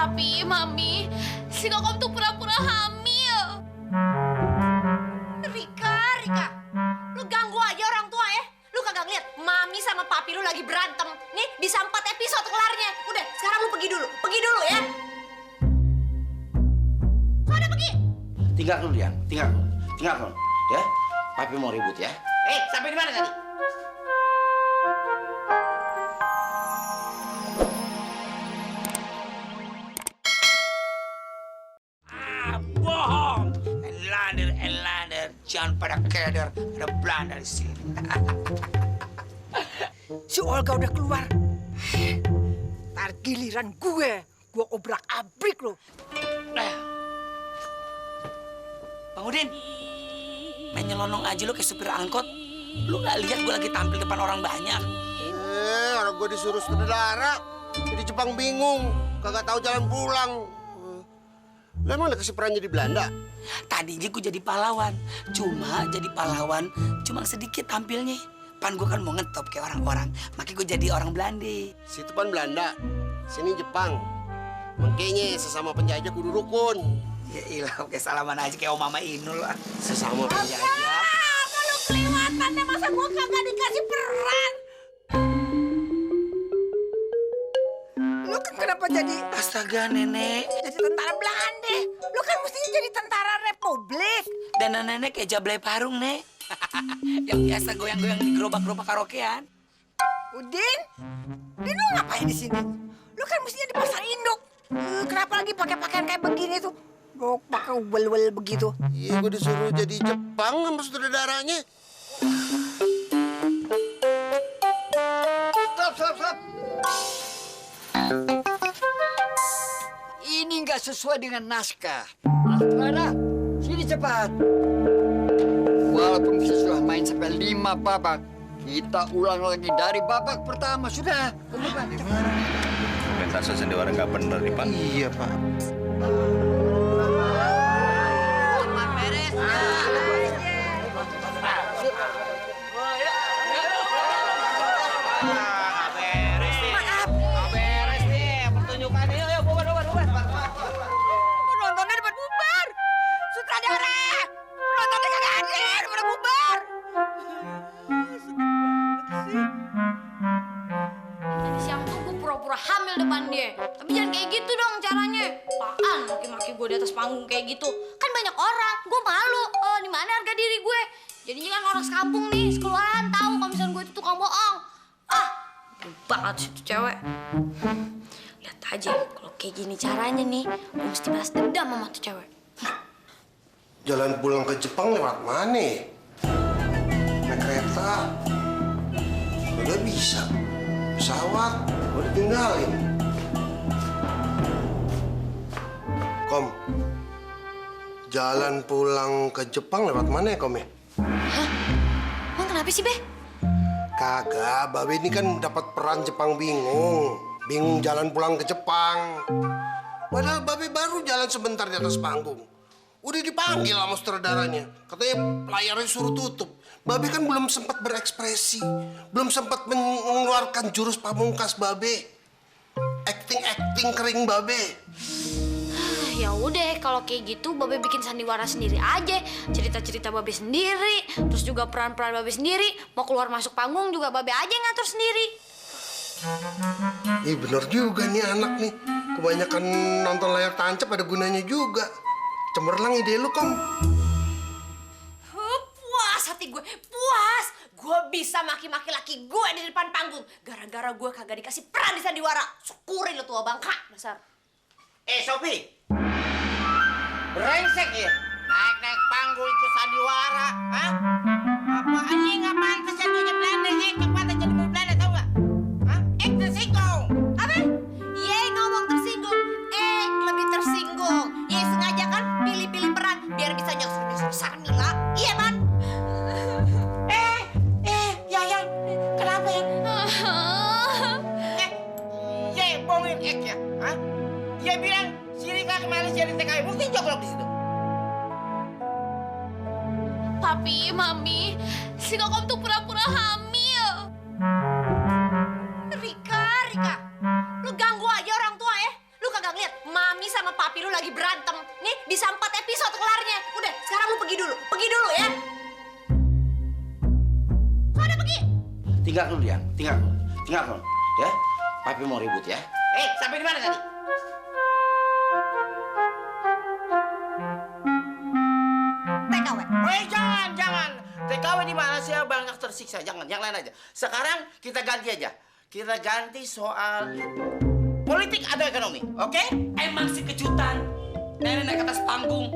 Papi, Mami, si Kokom tuh pura-pura hamil. Rika, lu ganggu aja orang tua ya. Lu kagak ngeliat Mami sama Papi lu lagi berantem. Nih, bisa 4 episode kelarnya. Udah, sekarang lu pergi dulu ya. Sana pergi. Tinggal dulu, Yang. Tinggal dulu. Ya, Papi mau ribut ya. Sampai di mana tadi? Bohong. Elander. Jangan pada keder. Ada Belanda di sini. Si Olga udah keluar. Ntar giliran gue obrak-abrik lo. Bang Udin, main nyelonong aja lo kayak supir angkot. Lu nggak lihat gue lagi tampil depan orang banyak? Orang gue disuruh saudara. Jadi Jepang bingung, kagak tahu jalan pulang. Lu emang udah kesiperannya di Belanda? Tadinya gue jadi pahlawan, cuma sedikit tampilnya. Pan gue kan mau ngetop kayak orang-orang, makanya gue jadi orang Belanda. Situ kan Belanda, sini Jepang. Makanya sesama penjajah kudu rukun. Ya ilah, kayak salaman aja kayak Mama Inul lah. Sesama penjajah. Kalau kelewatan deh, masa gua kagak dikasih peran? Lu kan kenapa jadi Astaga, Nenek. tentara Belanda? Lu kan mestinya jadi tentara Republik. Dan nenek kayak Jablay Parung, Nek. Yang biasa goyang-goyang di gerobak-gerobak karaokean. Udin, lu ngapain di sini? Lu kan mestinya di pasar induk. Kenapa lagi pakai pakaian kayak begini tuh? Lu pakai wel-wel begitu. Iya, gue disuruh jadi Jepang sama saudaranya. Stop. Ini nggak sesuai dengan naskah. Clara, sini cepat. Walaupun kita sudah main sampai 5 babak, kita ulang lagi dari babak pertama. Sudah. Pentas sandiwara nggak bener nih, Pak. Iya, Pak. Penontonnya dapat bubar. Sutradara, penontonnya kagak hadir, pada bubar. Tadi siang tuh gue pura-pura hamil depan dia. Tapi jangan kayak gitu dong caranya. Apaan maki-maki gue di atas panggung kayak gitu? Kan banyak orang, gue malu. Di mana harga diri gue? Jadinya kan orang sekampung nih, sekelurahan tahu kalau misalnya gue itu tukang bohong. Gede banget sih tuh cewek. Lihat aja, kalau kayak gini caranya nih, gue mesti balas dendam sama tuh cewek. Jalan pulang ke Jepang lewat mana? Naik kereta? Udah bisa. Pesawat? Udah tinggalin. Kom, jalan pulang ke Jepang lewat mana ya, Kom ya? Hah? Emang kenapa sih, Be? Kagak, Babe ini kan dapat peran Jepang bingung. Bingung jalan pulang ke Jepang. Padahal Babe baru jalan sebentar di atas panggung. Udah dipanggil sama sutradaranya. Katanya layarnya suruh tutup. Babe kan belum sempat berekspresi. Belum sempat mengeluarkan jurus pamungkas Babe. Acting kering Babe. Ya udah, kalau kayak gitu Babe bikin sandiwara sendiri aja. Cerita-cerita Babe sendiri, terus juga peran-peran Babe sendiri. Mau keluar masuk panggung juga Babe aja yang ngatur sendiri. Bener juga nih anak nih. Kebanyakan nonton layar tancap ada gunanya juga. Cemerlang ide lu, Kom. Puas hati gue, puas. Gue bisa maki-maki laki gue di depan panggung. Gara-gara gue kagak dikasih peran di sandiwara. Syukurin lo tua bangka, dasar. Sofi. Brengsek ya. Naik panggung ikut sandiwara. Hah? Apaan nih? Nggak pantas jadi Belanda sih. Nggak pantas jadi Belanda, tau nggak? Hah? Tersinggung. Apa? Ye ngomong tersinggung. Lebih tersinggung. Ye sengaja kan pilih-pilih peran biar bisa nyosor-nyosor Sarmila. Iya kan? Yang kenapa ya? Ye bohongin ya? Hah? Ye bilang si Rika kemarin jadi TKI. Bukti joglok di situ. Papi, Mami, si Kokom tuh pura-pura hamil. Rika, lu ganggu aja orang tua ya. Lu kagak ngeliat tinggal dulu ya, tinggal dulu, ya. Papi mau ribut ya. Sampai di mana tadi? TKW. Jangan. TKW di mana sih? Banyak tersiksa. Jangan, yang lain aja. Sekarang kita ganti aja. Kita ganti soal politik atau ekonomi, oke? Emang sih kejutan. Nenek naik ke atas panggung.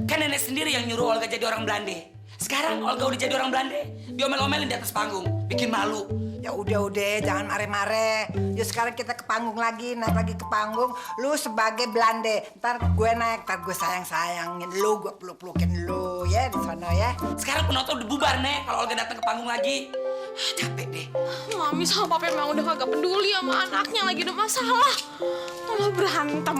Kan nenek sendiri yang nyuruh Olga jadi orang Belanda. Sekarang Olga udah jadi orang Belanda. Diomel-omelin di atas panggung. Bikin malu. Ya udah, jangan mare-mare. Yuk sekarang kita ke panggung lagi, naik lagi ke panggung. Lu sebagai Belanda, ntar gue naik, ntar gue sayang-sayangin lu, gue peluk-pelukin lu, ya di sana ya. Sekarang penonton udah bubar, Nek. Kalau Olga datang ke panggung lagi. Capek deh. Mami sama Papa emang udah kagak peduli sama anaknya lagi ada masalah. Malah berantem.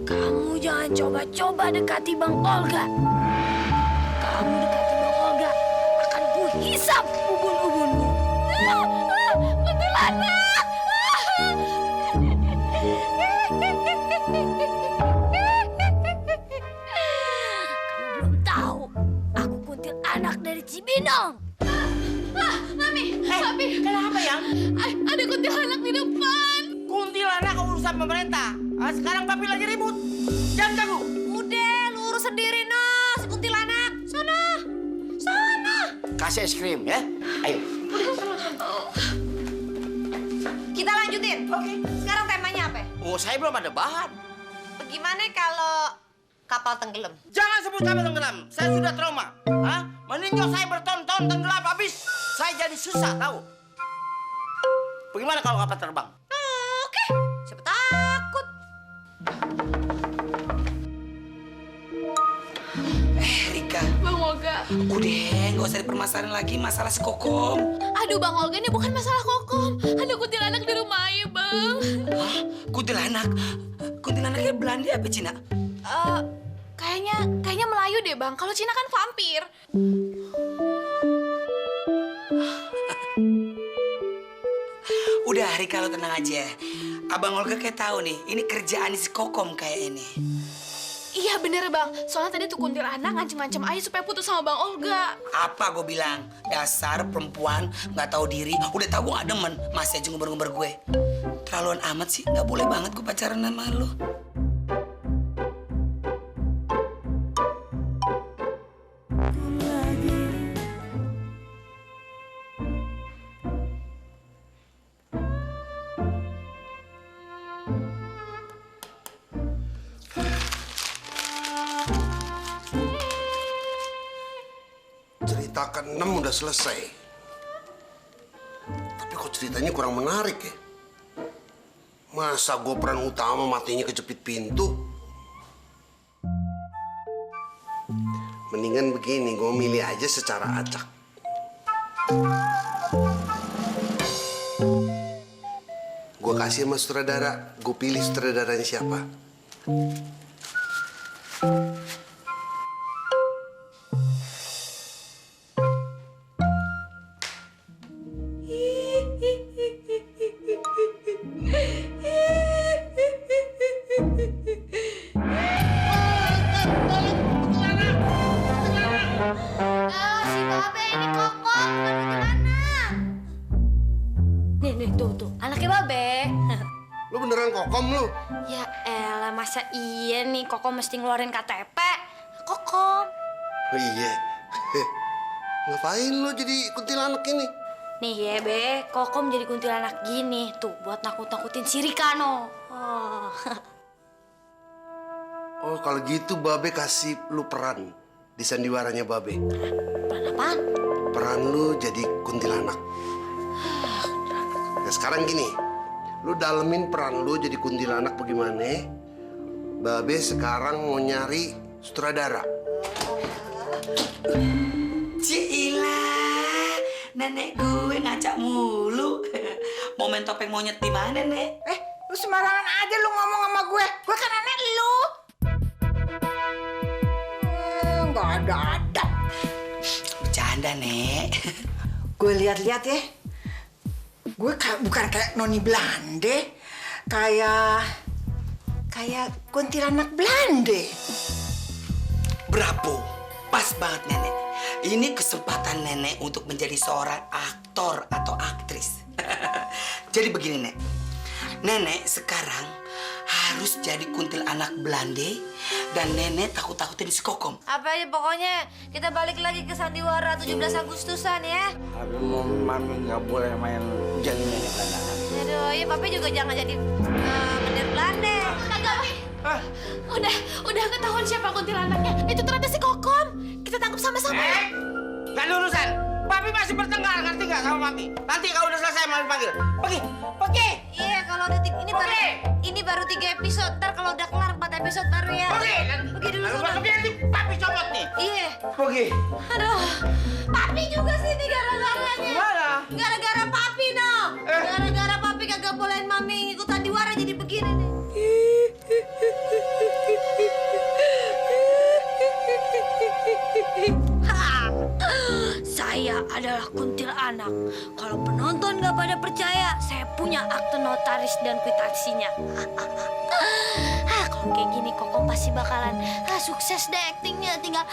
Kamu jangan coba-coba dekati Bang Olga. Kamu dekati Bang Olga, akan kuhisap ubun-ubunmu. Kuntilanak! Kamu belum tahu, aku kuntilanak dari Cibinong. Mami, Papi. Kenapa yang? Ada kuntilanak di depan. Kuntilanak urusan pemerintah. Sekarang papi lagi ribut. Jangan ganggu. Udah, lu urus sendiri, no. Si kuntilanak. Sana. Kasih es krim ya. Ayo. Kita lanjutin. Oke. Sekarang temanya apa? Oh, saya belum ada bahan. Bagaimana kalau kapal tenggelam? Jangan sebut kapal tenggelam. Saya sudah trauma. Meninjau saya bertonton tenggelam habis. Saya jadi susah tahu. Bagaimana kalau kapal terbang? Oke. Siapa takut? Rika. Bang Olga. Udah, nggak usah dipermasalahin lagi masalah si Kokom. Aduh Bang Olga, ini bukan masalah Kokom. Ada kuntilanak di rumah Ayah, Bang. Hah? Kuntilanak? Kuntilanaknya Belanda apa Cina? Kayaknya Melayu deh, Bang. Kalau Cina kan vampir. Udah, Rika, lo tenang aja. Abang Olga kayak tahu nih, ini kerjaan si Kokom kayak ini. Iya bener, Bang. Soalnya tadi tuh kuntilanak ngancem-ngancem Ayah supaya putus sama Bang Olga. Apa gue bilang? Dasar perempuan nggak tahu diri. Udah tahu gue nggak demen, masih aja ngumbar-ngumbar gue. Terlaluan amat sih, nggak boleh banget gue pacaran sama lo. Cerita ke-6 udah selesai. Tapi kok ceritanya kurang menarik ya? Masa gue peran utama matinya kejepit pintu? Mendingan begini, gue milih aja secara acak. Gue kasih sama sutradara, gue pilih sutradaranya siapa. Si Babe ini Kokom, bukan kuntilanak. Nih, tuh, anaknya Babe. Lu beneran Kokom lu? Ya elah, masa iya nih Kokom mesti ngeluarin KTP? Kokom. Oh iya. Ngapain lu jadi kuntilanak ini? Nih ya, Be, Kokom jadi kuntilanak gini. Tuh, buat nakut-nakutin si Rika, no. Oh. Oh, kalau gitu Babe kasih lu peran di sandiwaranya Babe. Peran apaan? Peran lu jadi kuntilanak. Nah, sekarang gini, lu dalemin peran lu jadi kuntilanak bagaimana? Babe sekarang mau nyari sutradara. Cila, nenek gue ngacak mulu. Mau Mau main topeng monyet di mana, Nek? Lu sembarangan aja lu ngomong sama gue. Gue kan nenek lu. Nggak ada adab. Bercanda, Nek. Gue lihat-lihat ya. Gue bukan kayak noni Belanda. Kayak kuntilanak Belanda. Bravo. Pas banget, Nenek. Ini kesempatan Nenek untuk menjadi seorang aktor atau aktris. Jadi begini, Nek. Nenek sekarang harus jadi kuntilanak Belanda dan Nenek takut-takutin si Kokom. Apa aja pokoknya kita balik lagi ke Sandiwara 17 Agustusan ya. Tapi mami nggak boleh main jadi nenek Belanda. Aduh, ya papi juga jangan jadi bener Belanda. Kagak, Pi. Udah ketahuan siapa kuntilanaknya. Itu ternyata si Kokom. Kita tangkap sama-sama. Gak ada urusan. Papi masih bertengkar, ngerti nggak sama Mami? Nanti kalau udah selesai Mami panggil. Pergi. Iya, kalau udah ini baru 3 episode. Ntar kalau udah kelar 4 episode baru ya. Pergi dulu Kalau sana. pergi nanti Papi copot nih. Iya. Pergi. Aduh, papi juga sih ini gara-garanya. Gimana? Gara-gara papi no. Gara-gara papi kagak bolehin mami ikut Sandiwara jadi begini nih. Ha! Saya adalah kuntilanak. Kalau penonton nggak pada percaya, saya punya akte notaris dan kwitansinya. Kalau kayak gini Kokom pasti bakalan sukses deh aktingnya. Tinggal